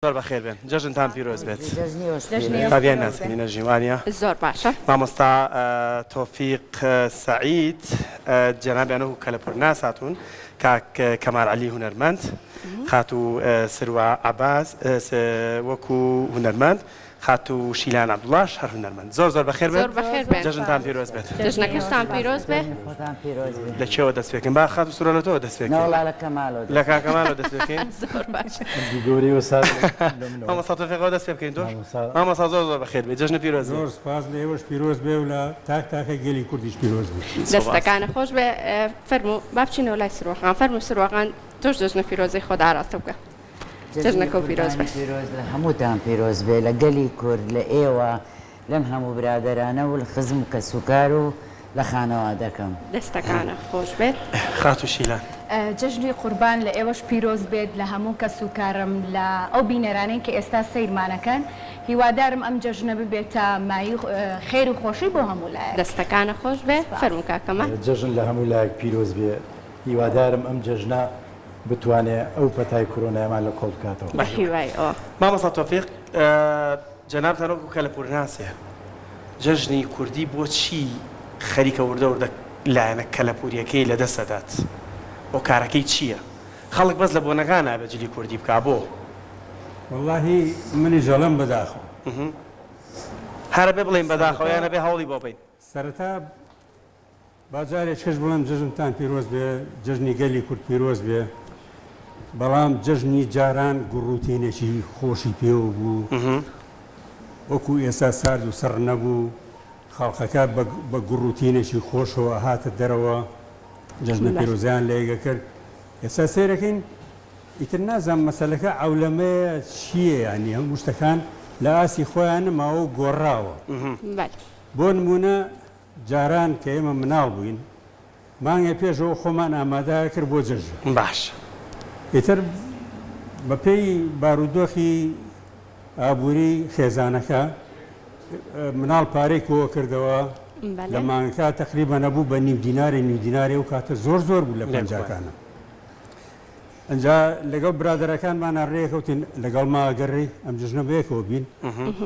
زۆر بەخێر بێن جەژنتان پیرۆز بێت. با بیان ناسێنین ئەژین وانیە؟ زۆر باشە. مامۆستا تۆفیق سەعید جەنابیان وەکو کەلەپورناس هاتوون، کاک کەمال عەلی هونەرمەند، خاتوو سروە عەباس وەکو هونەرمەند، خاتوو شیلان عەبدوڵاش هەر هونەرمەند. زۆر زۆر بەخێر بێن. زۆر بەخێر بێن. جەژنتان پیرۆز بێت. جەژنەکەشتان پیرۆز بێ. خۆتان پیرۆز بێ. لە کێوە دەست پێکەین؟ با خاتوو سروە لە تۆوە دەست پێکەین. نەوەڵا لە کەمالەوە دەست لە کاک کەمالەوە دەست پێکەین. زۆر باشە. دوو گەورەی وەسار لە منەوە. مامۆستا تۆفیقەوە دەست پێ بکەین تۆش. مامۆستا. مامۆستا زۆر زۆر بەخێر بێی جەژنت پیرۆز بێ. زۆر سوپاس لە ئێوەش پیرۆز بێ و لە تاک تاکە گەلی کوردیش پیرۆز بێ. دەستەکانت خۆش بێ. فەرموو با بچینەوە لای سروە خان. فەرموو سروە خان تۆش جەژنە پیرۆزەی خۆت ئاراستە بکە. جەژنی قوربانی پیرۆز لە هەمووتان پیرۆز بێ لە گەلی کورد لە ئێوە لەم هەموو برادەرانە و لە خزم و کەسوکار و لە خانەوادەکەم. دەستەکانت خۆش بێت. خاتوو شیلان. جەژنی قوربان لە ئێوەش پیرۆز بێت لە هەموو کەس و کارم لە ئەو بینەرانەی کە ئێستا سەیرمانەکەن هیوادارم ئەم جەژنە ببێتە مایەی خێر و خۆشی بۆ هەموو لایەک. دەستەکانت خۆش بێ سپاس. فەرموو کاک کەمال. جەژن لە هەموو لایەک پیرۆز بێ هیوادارم ئەم جەژنە بتوانێ ئەو پەتای کورۆنایەمان لە کۆڵ بکاتەوە. بە هیوای ئەوە. مامۆستا تۆفیق جەنابتان وەکو کەلەپوورناسێ جەژنی کوردی بۆچی خەریکە وردە وردە لایەنە کەلەپووریەکەی لە دەست ئەدات؟ هۆکارەکەی چییە؟ خەڵک بەس لە بۆنەکان نابێ جلی کوردی بکا بۆ؟ وەڵاهی منیش ئەڵێم بەداخەوە. هەر ئەبێ بڵێین بەداخەوە یان ئەبێ هەوڵی بۆ بەین؟ سەرەتا با جارێکیش بڵێم جەژنتان پیرۆز بێ، جەژنی گەلی کورد پیرۆز بێ، بەڵام جەژنی جاران گوڕوتینێکی خۆشی پێوە بوو، وەکو ئێستا سارد و سڕ نەبوو، خەڵکەکە بە گوڕوتینێکی خۆشەوە ئەهاتە دەرەوە، جەژنە پیرۆزیان لە یەک ئەکرد، ئێستا سەیرەکەین ئیتر نازانم مەسەلەکە عەولەمەیە چییە یانی هەموو شتەکان لە ئاستی خۆیان نەماوە و گۆڕاوە. بۆ نموونە جاران کە ئێمە مناڵ بووین مانگێ پێش ئەوە خۆمان ئامادە ئەکرد بۆ جەژن. باشە. ئیتر بە پێی بارودۆخی ئابووری خێزانەکە مناڵ پارەی کۆ ئەکردەوە لە مانگەکە تەقریبەن ئەبوو بە نیو دینارێ نیو دینارێ ئەو کاتە زۆر زۆر بوو لە پەنجاکانە. ئەنجا لەگەڵ برادەرەکانمانا ڕێکەوتین لەگەڵ ما ئەگەڕێی ئەم جەژنە بەیەکەوە بین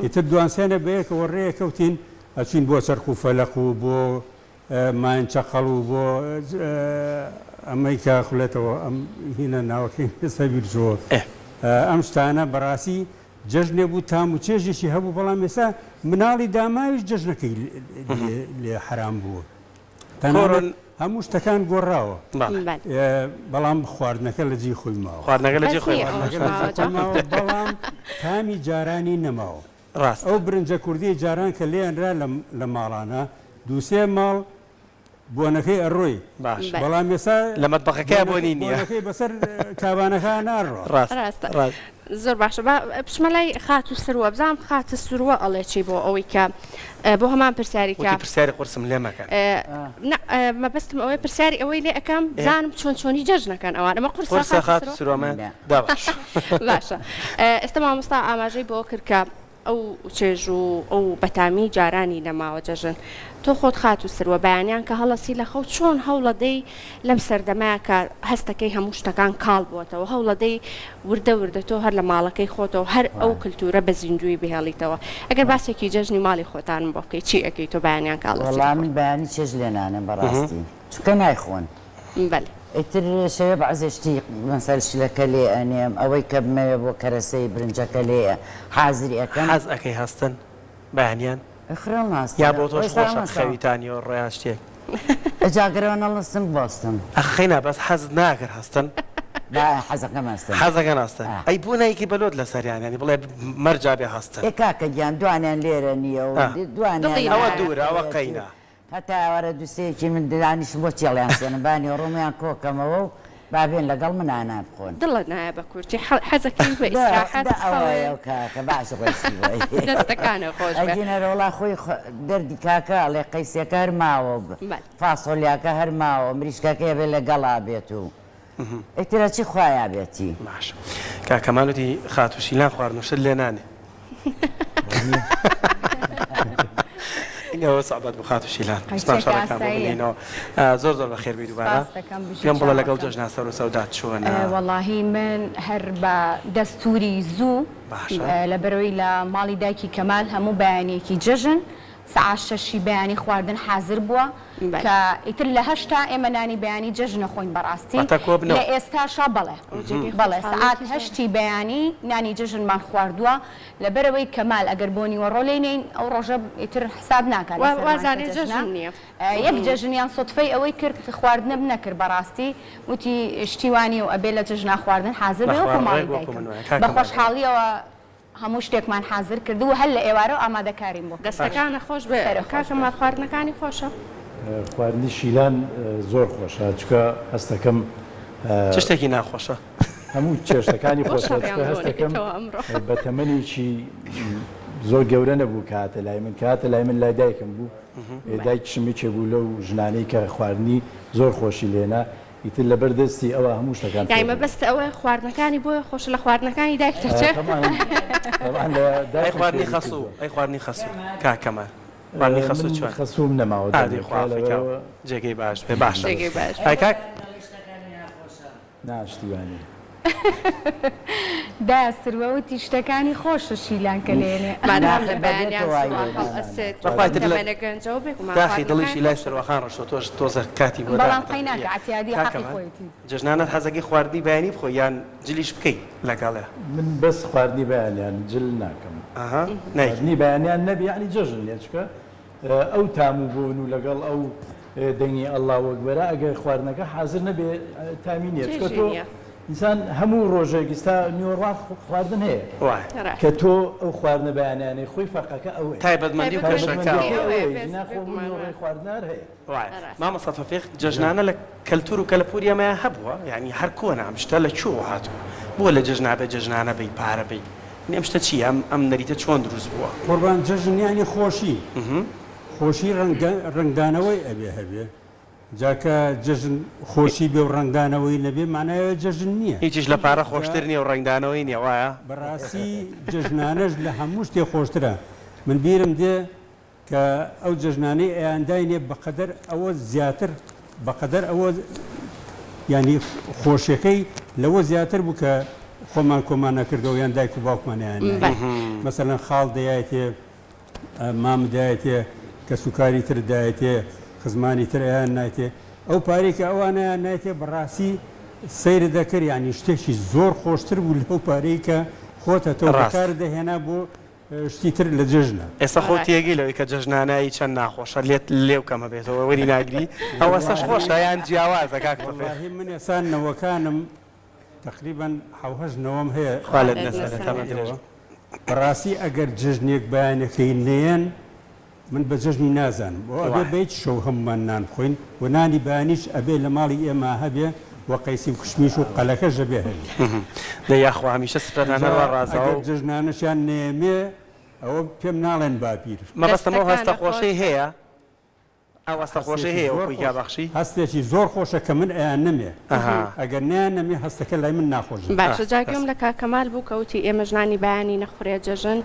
ئیتر دوانسێنە بەیەکەوە ڕێکەوتین ئەچوین بۆ چەرخ و فەلەق و بۆ ماین چەقەڵ و بۆ ئەمەی کە خولێتەوە ئەم هینە ناوەکەی ئێستا بیر چۆوە ئەم شتانە بەڕاستی جەژنێ بوو تام و چێژێکی هەبوو بەڵام ئێستا مناڵی داماویش جەژنەکەی لێ حەرام بووە تەنانەت هەموو شتەکان گۆڕاوە بەڵام خواردنەکە لە جێی خۆی ماوە خواردنەکە لە جێی خۆی ماوە بەڵام تامی جارانی نەماوە ڕاستە. ئەو برنجە کوردیەی جاران کە لێئەنرا لە ماڵانا دوو سێ ماڵ بۆنەکەی ئەڕۆی باشە. بەڵام ئێستا لە مەتبەخەکەیا بۆنی نیە. بۆنەکەی بەسەر کابانەکا ناڕوا. ڕاستە ڕاستە ڕاست. زۆر باشە با بچمە لای خاتوو سروە بزانم خاتوو سروە ئەڵێ چی بۆ ئەوەی کە بۆ هەمان پرسیاری کە وتی پرسیاری قورسم لێ مەکەن. نا مەبەستم ئەوەیە پرسیاری ئەوەی لێ ئەکەم بزانم چۆن چۆنی جەژنەکەن ئەوان ئەمە قورسە قورسە خاتوو خاتوو سروە؟ سروە ئەمە دا باشە. باشە ئێستا مامۆستا ئاماژەی بەوە کرد کە ئەو چێژ و ئەو بەتامی جارانی نەماوە جەژن تۆ خۆت خاتوو سروە بەیانیان کە هەڵەسی لە خەو چۆن هەوڵەدەی لەم سەردەمەیا کە هەستەکەی هەموو شتەکان کاڵ بووەتەوە هەوڵەدەی وردە وردە تۆ هەر لە ماڵەکەی خۆتەوە هەر ئەو کلتورە بە زیندوویی بهێڵیتەوە ئەگەر باسێکی جەژنی ماڵی خۆتانم بۆ بکەی چی ئەکەی تۆ بەیانیان کە هەڵەسی وەڵا لە خەو؟ من بەیانی چێژ لێ نانێم بەڕاستی چونکە نایخۆن. بەلێ. ئیتر شەوێ بەعزێ شتی مەسەل شلەکە لێ ئەنێم ئەوەی کە بمەوێ بۆ کەرەسەی برنجەکە لێ حازری ئەکەم. حەز ئەکەی هەستن بەیانیان؟ خرێڵ ناستم. یا بۆ تۆش خۆشە خەوی تا نیوەڕۆ یان شتێک؟ ئەجا گەرەوە نەڵستم بوەستم. ئەخ قەینا بەس حەزت ناکرد هەستن؟ با حەزەکەم هەستم. حەزەکەن هەستن. ئەی بۆ نایکەی بە لۆت لەسەریان یانی بڵێ مەرجا بێ هەستن. ئێ کاکە گیان دوانیان لێرە نییە و دوانیان دڵی ئەوە دوورە ئەوە قەینا. هەتا ئێوارە دوسێیەکی من دانیشم بۆ چێڵیان سێنم با نیوەڕۆمیان کۆ کەمەوە و با بێن لەگەڵ منا نان بخۆن. دڵت نایە بە کورتی حەزەکەی بە ئیسراحەت دە بخەوێ. ئەوەیە کاکە باش ڕۆیشتی بۆی. دەستەکانت خۆش بێ. ئەگینە رۆڵا خۆی دەردی کاکە ئەڵێ قەیسەکە هەر ماوە و فاسۆلیاکە هەر ماوە مریشکەکەی ئەبێ لەگەڵا بێت و ئیتر ئەچی خوایا بێتی. باشە کاک کەمال وتی خاتوو شیلان خواردن و شت لێ نانێ. ئەوە سەعبەت بوو خاتوو شیلان. ویستمان قەیچێکە شەڕەکان بۆ ئاساییە. بنێینەوە. زۆر زۆر بەخێر بێی دووبارە. سپاست دەکەم بژی پێم بڵێ لەگەڵ چاوەکەم. جەژنا سەر و سەودات چۆنە؟ وەڵاهی من هەر بە دەستووری زوو باشە. لەبەرئەوەی لە ماڵی دایکی کەمال هەموو بەیانییەکی جەژن سەعات شەشی بەیانی خواردن حازر بووە کە ئیتر لە هەشتا ئێمە نانی بەیانی جەژن ئەخۆین بەڕاستی واتە کۆبنەوە. لە ئێستاشا بەڵێ بەڵێ سەعات هەشتی بەیانی نانی جەژنمان خواردووە لەبەرئەوەی کەمال ئەگەر بۆ نیوەڕۆ لێی نێین ئەو ڕۆژە ئیتر حساب ناکا لەسەرمان کە جەژنە یەک جەژنیان سوتفەی ئەوەی کرد خواردنم نەکرد بەڕاستی وتی شتی وا نیە و ئەبێ لە جەژنا خواردن حازر بێ بەخوا وەکو ڕێک ماڵی وەکو دایکم من وایە کاک بە کەمال. خۆشحاڵیەوە هەموو شتێکمان حازر کرد و هەر لە ئێوارەوە ئامادەکاریم بۆ کرد. دەستەکانە خۆش بێ سەرە خۆش کاکە بێ. مار خواردنەکانی خۆشە. خواردنی شیلان زۆر خۆشە چونکە هەستەکەم. چ شتێکی ناخۆشە؟ هەموو چێشتەکانی بۆ خۆشە شەڕیان چونکە هەستەکەم دۆنیتەوە ئەمڕۆ. بە تەمەنێکی زۆر گەورە نەبوو کە هاتە لای من کە هاتە لای من لای دایکم بوو دایکیشم یەکێ بوو لەو ژنانەی کە خواردنی زۆر خۆشی لێنا ئیتر لەبەر دەستی ئەوە هەموو شتەکان یانی فێر بووم. مەبەستت ئەوەیە خواردنەکانی بۆیە خۆشە لە خواردنەکانی دایکت دەچێ؟ تەبعەن تەبعەن لە ئەی دایکم خواردنی فێری خەسوو کردووە. ئەی خواردنی خەسوو کاک کەمال خواردنی خەسوو من چۆن؟ خەسووم نەماوە ئادەی دەمێکە خوا فیکاو لەبەرئەوە. جێگەی باش بێ باشە جێگەی باش بێ. ئەی کاک شتەکانی ناخۆشە. نا شتی وا نیە. دایە سروە وتی شتەکانی خۆشە شیلان کە لێنێ. مادام لە ناخر بەبێ بەیانیان تۆ وای سروە لێ دێ. هەڵئەسێت بەخوا ئیتر لە تەمەنە گەنجەوە بێگومان داخی دڵیشی خواردنەکانی لای خۆشە. سروەخان ڕۆشتوە تۆش تۆزە کاتی بۆ بەڵام دانە قەیناکە تەقریە عەتیادی کاک حەقی کەمال خۆیەتی. جەژنانەت حەزەکەی خواردنی بەیانی بخۆی یان جلیش بکەی لەگەڵێ؟ من بەس خواردنی بەیانیان جل ناکەم. ئەها نایکەی. خواردنی بەیانیان نەبی یەعنی جەژن نیە چونکە ئەو تام و بۆن و لەگەڵ ئەو دەنگی اللە اکبرە ئەگەر خواردنەکە حازر نەبێ تامی نیە چونکە چێژی تۆ نیە. ئینسان هەموو ڕۆژێک ئیستا نیوەڕوان خواردن هەیە وایە. ڕاستە. کە تۆ ئەو خواردنە بەیانیانەی خۆی فەرقەکە ئەوەیە. تایبەتمەندی و کەشەکە تایبەتمەندیەکەی ئەوەیە. ئەوەیە ئەوەیە بێ ژینا خۆ بێگومان نیوەڕۆی وایە. خواردن هەر هەیە. وایە. ڕاستە. مامۆستا تۆفیق جەژنانە لە کەلتور و کەلەپوری ئەمەیا هەبووە یانی هەر کۆنە ئەم شتە لە کوێوە هاتووە بۆ لە جەژنا بێ جەژنانە بی پارە بی یانی ئەم شتە چییە ئەم ئەم نەریتە چۆن دروست بووە؟ قوربان جەژن یانی خۆشی خۆشی ڕەنگدانەوەی ئەبێ هەبێ جا کە جەژن خۆشی بێ و ڕەنگدانەوەی نەبێ مانای ئەوەیە جەژن نییە. هیچیش لە پارە جا خۆشتر نییە و ڕەنگدانەوەی نییە وایە؟ بەڕاستی جەژنانەش لە هەموو شتێ خۆشترە من بیرم دێ کە ئەو جەژنانەی ئەیانداینێ بەقەدەر ئەوە زیاتر بەقەدەر ئەوە یانی خۆشیەکەی لەوە زیاتر بوو کە خۆمان کۆمان نەکردەوە یان دایک و باوکمان ئەیانناین مەسەلەن خاڵ دەیایتێ مام دایەتێ کەسوکاری تر دایەتێ خزمانی تر ئەیان نایتێ ئەو پارەی کە ئەوان ئەیان نایتێ بەڕاستی سەیرت دەکرد یانی شتێکی زۆر خۆشتر بوو لەو پارەی کە خۆت هەتەوە ڕاست. بەکارت دەهێنا بۆ شتی تر لە جەژنە. ئێستا خۆت ڕاستە. تێگەی لەوەی کە جەژنانایی چەند ناخۆشە لێت لێو کەمە بێتەوە وەری ناگری ئەوە ئێستاش خۆشە یان جیاوازە کاک تۆفیق؟ وەڵاهی من ئێستا نەوەکانم تەقریبەن حەو هەشت نەوەم هەیە خوا لێت لێت نەسەنێ نەسەنێ. تەمەن درێژ. بەڕاستی ئەگەر جەژنێک بەیانەکەی نەیەن من بە جەژنی نازانم و ئەبێ وایە. بە هیچ شەو هەموومان نان بخۆین و نانی بەیانیش ئەبێ لە ماڵی ئێمە هەبێ و قەیسی و کشمیش و قەلەکەش ئەبێ هەبێ. دەی یاخوا هەمیشە سفرەتان ئینجا هەر وا ڕازاوە ئەگەر و. جەژنانەشیان نەیەمێ ئەوە پێم ناڵێن باپیر. مەبەستم ئەو هەستە دەستەکانە خۆش خۆشەی بێ. هەیە ئەو هەستە خۆشەی هەستێکی هەیە زۆر وەکوو خۆش گیابەخشی؟ هەستێکی زۆر خۆشە کە من ئەیاننەمێ ئەها. ئەگەر نەیاننەمێ هەستەکە لای من ناخۆش دەبێ. باشە جا ئا گوێم دەست. لە کاک کەمال بوو کە وتی ئێمەش نانی بەیانی نەخورێ جەژن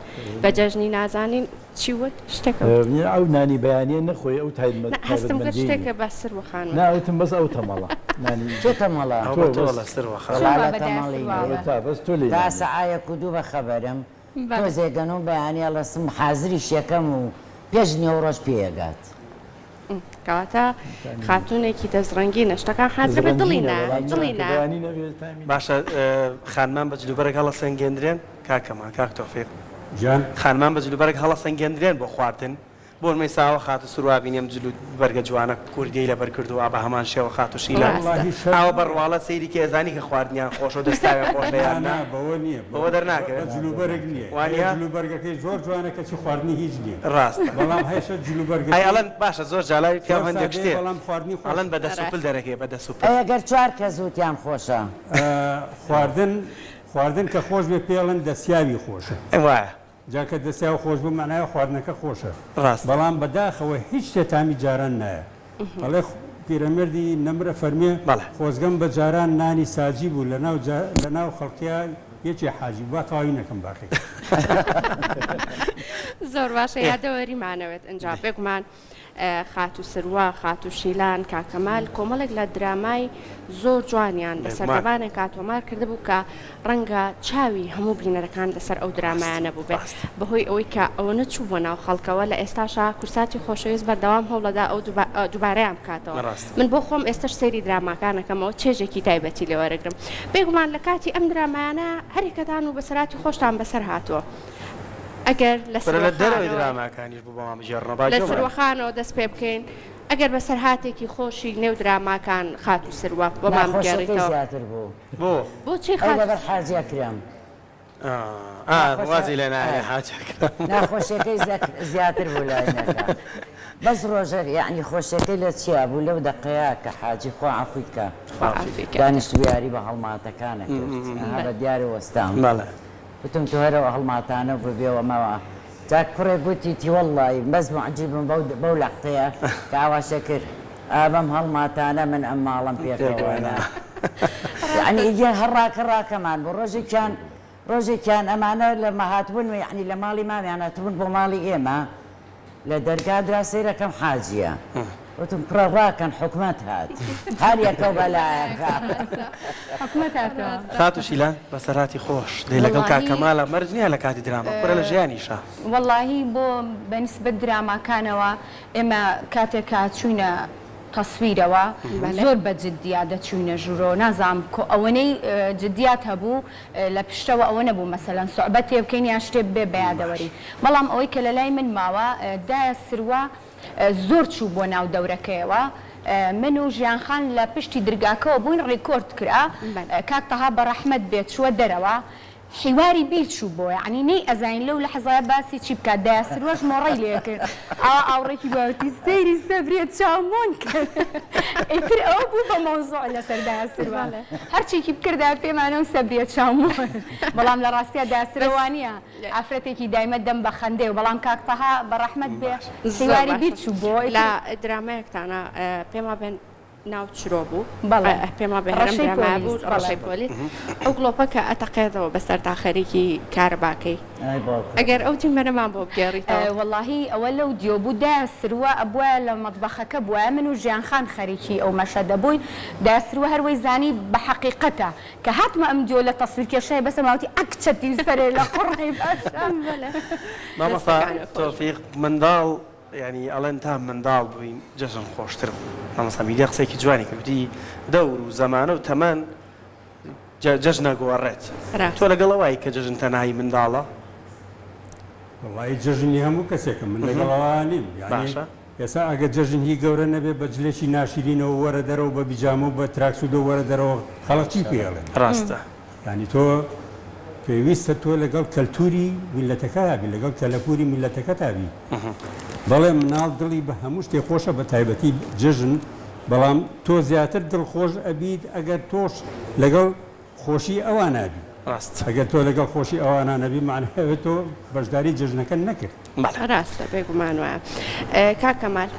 بە جەژنی نازانین چی وت شتێکە وت. ئەو نانی بەیانیە نەخۆی ئەو نا هەستم کرد تایبەتمەندیەی شتێکە نیە. بە سروە خان نا وت. وتم بەس ئەو تەمەڵە نانی کێ تەمەڵە؟ ئەوە تۆ بە تۆ بەس. ئەڵێ سروە خان. چۆن وەڵا وا لە بە دایە تەمەڵی سروە نییە. ئەڵێ؟ ئەوەتا بەس تۆ لێی تا نانی. سەعایەک و دوو بە خەبەرم بەڵێ. تۆزێ گەنم بەیانی ئەڵەسم حازریش یەکەم و پێش نیوەڕۆش پێ ئەگات. کەواتە خاتوونێکی دەست ڕەنگینە شتەکان حازرە بێت دڵی نا دڵی نا. باشە خانمان بە جلوبەرگ هەڵەسەنگێندرێن کاک کەمال کاک تۆفیق گیان. خانمان بە جلوبەرگ هەڵەسەنگێندرێن بۆ خواردن بۆ نمونە ساوە خاتوو سوروا بینیم جل و بەرگە جوانە کوردیەی لەبەر کردووە بە هەمان شێوە خاتوو شیلان ڕاستە. وەڵاهی شەرت ئاوە بە نییە. ڕواڵەت سەیری کە ئەزانی کە خواردنیان خۆشە و دەستاویان خۆشە نا یان نا نا بەوە نییە بە بەوە بە دەرناکەوێت جلوبەرگ نییە وا هەیە نییە؟ جلوبەرگەکەی زۆر جوانە کەچی خواردنی هیچ نییە ڕاستە بەڵام هەیشە ئەی جلوبەرگەکەی ئەڵێن باشە زۆر جا لای پیاو زۆر هەندێک سادەیە شتێ بەڵام خواردنی خۆشە. ئەڵێن بە دەس و پل ڕاستە. دەرەکەی بە دەس و پل. ئەی ئەگەر چوار کەس وتیان خۆشە؟ خواردن خواردن کە خۆش بێ پێی ئەڵێن دەسیاوی خۆشە. وایە. جا کە دەسیاو خۆش بوو مەعنای خواردنەکە خۆشە. ڕاستە. بەڵام بەداخەوە هیچ شتێ تامی جاران نایە. ئەڵێ پیرەمێردی نەمر ئەفەرموێ، بەڵێ. خۆزگەم بە جاران نانی ساجی بوو لە ناو جا لە ناو خەڵکیا. یەکێ حاجی با تەواوی نەکەم باقی. زۆر باشە یادەوەریمانەوێت ئینجا بێگومان خاتوو سروە، خاتوو شیلان، کاک کەمال کۆمەڵێک لە درامای زۆر جوانیان لە سەردەمانێکا تۆمار کردبوو کە ڕەنگە چاوی هەموو بینەرەکان لەسەر ئەو درامایانە بووبێت بەهۆی ئەوەی کە ئەوەنە چووبووە ناو خەڵکەوە لە ئێستاشا کورساتی خۆشەویست بەردەوام هەوڵەدا ئەو دووبارەیان بکاتەوە من بۆ خۆم ئێستەش سەیری دراماکان ئەکەمەوە چێژێکی تایبەتی لێ وەرەگرم بێگومان لە کاتی ئەم درامایانە هەریەکەتان و بەسەرهاتی خۆشتان بەسەر هاتووە ئەگەر لە کورە لە دەرەوەی سروەخانەوە دراماکانیش بوو بەڵام بگێڕنەوە با لە گوێمان. سروەخانەوە دەست پێ بکەین ئەگەر بەسەرهاتێکی خۆشی نێو دراماکان خاتوو سروە بۆمان ناخۆشیەکەی بگێڕیتەوە. زیاتر بوو. بۆ؟ بۆچی ئەی خاتوو لەبەر سروە؟ حاجی ئەکرەم. ئا ناخۆشە وازی لێ ناهێنێ ئا حاجی ئەکرەم. ناخۆشیەکەی زیاتر بوو لای نەکا بەس ڕۆژە یەعنی خۆشیەکەی لە چیا بوو لەو دەقەیا کە حاجی خوا عەفوی کا خوا عەفوی کا. دانیشتبوو یاری بە هەڵماتەکانە کرد ئەها بە دیار وەستام. بەڵێ. وتم تۆ هەر ئەو هەڵماتانە ببێ و ماوە جا کوڕێک وتی تی وەڵڵای بەس موعجیبم بەو بەو لەقتەیە کە ئاواشە کرد ئا بەم هەڵماتانە من ئەم ماڵەم پێکەوە نا یەعنی ئیگە هەر ڕاکە ڕاکەمان بوو ڕۆژێکیان ڕۆژێکیان ئەمانە لە مەهاتبوون یەعنی لە ماڵی مامیان هاتبوون بۆ ماڵی ئێمە لە دەرگا درا سەیرەکەم حاجیە وتم کوڕە ڕاکەن حکومەت هات هەر یەکەو بەلایەکا. حکومەت هاتەوە. خاتوو شیلان بەسەرهاتی خۆش دەی لەگەڵ کاک کەمالە مەرج نیە لە کاتی دراما کورە لە ژیانیشا. وەڵاهی بۆ بە نیسبەت دراماکانەوە ئێمە کاتێک کە چووینە تەسویرەوە زۆر بە جدیات دەچووینە ژوورەوە نازانم کۆ ئەوەنەی جدیات هەبوو لە پشتەوە ئەوە نەبوو مەسەلەن سوعبەتێ بکەین یان شتێ ببێ بە یادەوەری بەڵام ئەوەی کە لە لای من ماوە دایە سروە زۆر چوو بۆ ناو دەورەکەیەوە من و ژیان خان لە پشتی درگاکەوە بووین ڕیکۆرد کرا کاک تەها بە ڕەحمەت بێت چووە دەرەوە حیواری بیر چوو بۆ یەعنی نەی ئەزانی لەو لەحزەیە باسی چی بکات دایە سروەش مۆڕەی لێ کرد ئاوا ئاوڕێکی بۆ وتی سەیری سەبریە چاو مۆن کرد ئیتر ئەوە بوو بە مەوزوع لەسەر دایە سروە هەرچێکی بکردایە پێمانەوە سەبریە چاو مۆن بەڵام لە ڕاستیا دایە سروە وانیە ئافرەتێکی دایمە دەم بە خەندەیە بەڵام کاک تەها بە ڕەحمەت بێ زۆر حیواری باشە بیر چوو بۆ لە ئیتر درامایەکتانا پێم وابێ ناو چرۆ بوو بەڵێ پێم وابێ هەر ئەم ڕەشەی درامایە بوو پۆلیس بەڵێ ڕەشەی پۆلیس ئەو گڵۆپە کە ئەتەقێتەوە بەسەر تا خەریکی کارەباکەی ئای باوکم. ئەگەر ئەو دیمەنەمان بۆ بگێڕیتەوە. وەڵاهی ئەوە لەو دیۆ بوو دایە سروە ئەبوایە لە مەتبەخەکە بوایە من و ژیان خان خەریکی ئەو مەشهەدە بووین دایە سروە هەر وەی زانی بە حەقیقەتە کە هاتمە ئەم دیۆ لە تەسویر کێشای بەسەر ماوتی ئەک چەتی سەرێ لە قوڕی باشە. بەلێ مامۆستا دەستەکانت خۆش بێت. تۆفیق منداڵ یانی ئەڵێن تا منداڵ بووین جەژن خۆشتر بوو مامۆستا میدیا قسەیەکی جوانی کرد وتی دەور و زەمانە و تەمەن جەژن ئەگۆڕێت تۆ ڕاستە. لەگەڵ ئەوەی کە جەژن تەنها هی منداڵە؟ وەڵایی جەژن هی هەموو کەسێکە من لەگەڵ ئەوە نیم یانی باشە. ئێستا ئەگەر جەژن هی گەورە نەبێ بە جلێکی ناشرینەوە وەرە دەرەوە بە بیجامە و بە تراکسودەوە وەرە دەرەوە خەڵک چی پێ ئەڵێن؟ ڕاستە. یانی تۆ پێویستە تۆ لەگەڵ کەلتوری میللەتەکەیا بی، لەگەڵ کەلەپوری میللەتەکەتا بی. بەڵێ مناڵ دڵی بە هەموو شتێ خۆشە بە تایبەتی جەژن، بەڵام تۆ زیاتر دڵخۆش ئەبیت ئەگەر تۆش لەگەڵ خۆشی ئەوانا بی. ڕاستە. ئەگەر تۆ لەگەڵ خۆشی ئەوانا نەبی مەعنای ئەوەیە تۆ بەشداری جەژنەکەت نەکرد. بەڵێ. ڕاستە بێگومان وایە. کاک کەمال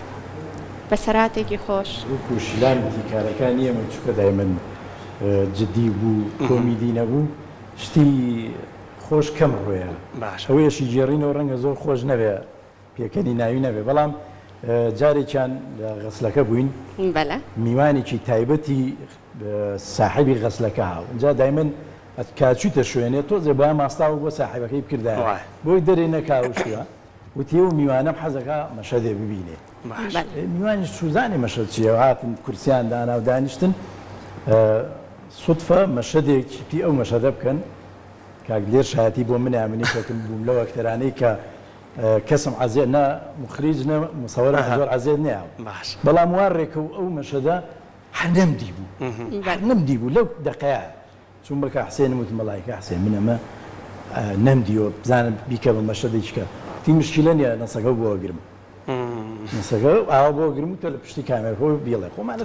بەسەرهاتێکی خۆش. وەکو شیلان وتی کارەکانی ئێمە چونکە دایمەن جدی بوو کۆمیدی نەبوو شتی خۆش کەم ڕوێە باشە. ئەوەیەشی گێڕینەوە ڕەنگە زۆر خۆش نەبێ پێکەنی ناوی نەبێ بەڵام جارێکیان لە غەسلەکە بووین بەلە. میوانێکی تایبەتی ساحێبی غەسلەکە هاو جا دایمەن کە چوویتە شوێنێ تۆزێ بایە ماستاو بۆ ساحێبەکەی بکردایە بۆی دەرێ نەکا و شتیوە وتی ئەو میوانەم حەزەکا مەشەدێ ببینێ میوانیش چوزانێ مەشەد چییە هاتن کورسیان دانا و دانیشتن سوتفە مەشەدێکی پی ئەو مەشەدە بکەن کاک دلێر شایەتی بۆ منە منی کەوتم بووم لەو ئەکتەرانەی کە کەسم عەزێت نە مخریج نە مصورم زۆر عەزێت نەیاوە بەڵام وا ڕێکەو ئەو مەشەدە هەر نەمدیبوو هەر نەمدیبوو لەو دەقەیە چووم بە کاک حسێنم وتم وەڵای کاک حسێن من ئەمە نەمدیوە بزانم بیکە بە مەشهەدێکی کە وتی مشکیلە نییە نەسەکەو بۆ ئەگرم نەسەکە ئاوا بۆ ئەگرم و تۆ لە پشتی کامێرەکەوە بیڵێ خۆمانە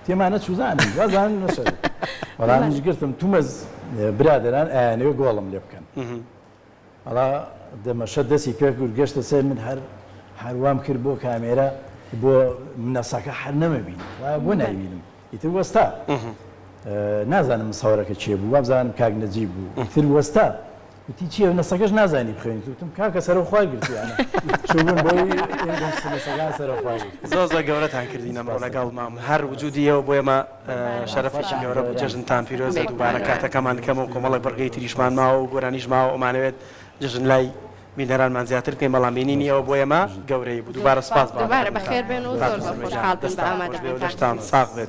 تێمانە چوزانم وازانم مەشهەد وەڵا منیش گرتم تومەز برادەران ئەیانەوێ گۆڵم لێ بکەن وەڵا دەمەشە دەسی پێ کرد گەشتە سەر من هەر هەر وام کرد بۆ کامێرا بۆ منەسەکە هەر نەمەبینی وایە بۆ نایبینم ئیتر وەستا. نازانم مسەوەرەکە کێ بوو وابزانم کاک نەجیب بوو ئیتر وەستا وتی چییە نەسەکەش نازانی بخوێنیت وتم کاکە سەرەوخوار گرتویانە چووبوون بۆی نەسەکان سەرەوخوار گرت. زۆر زۆر گەورەتان کردین ئەمڕۆ لەگەڵ مام هەر وجودی ئێوە بۆ ئێمە شەرەفێکی گەورە بوو جەژنتان پیرۆزە دووبارە کاتەکەمان کەمە و کۆمەڵێک بڕگەی تریشمان ماوە و گۆرانیش ماوە ئەمانەوێت جەژن لای بینەرانمان زیاتر بکەین بەڵام بینینی ئێوە بۆ ئێمە گەورەیی بوو دووبارە سوپاس بۆ دووبارە بەخێربێن و زۆر زۆر خۆشحاڵ بووین بە دەستتان خۆش بێ و ئامادەبوونتان. لەشتان ساغ بێت.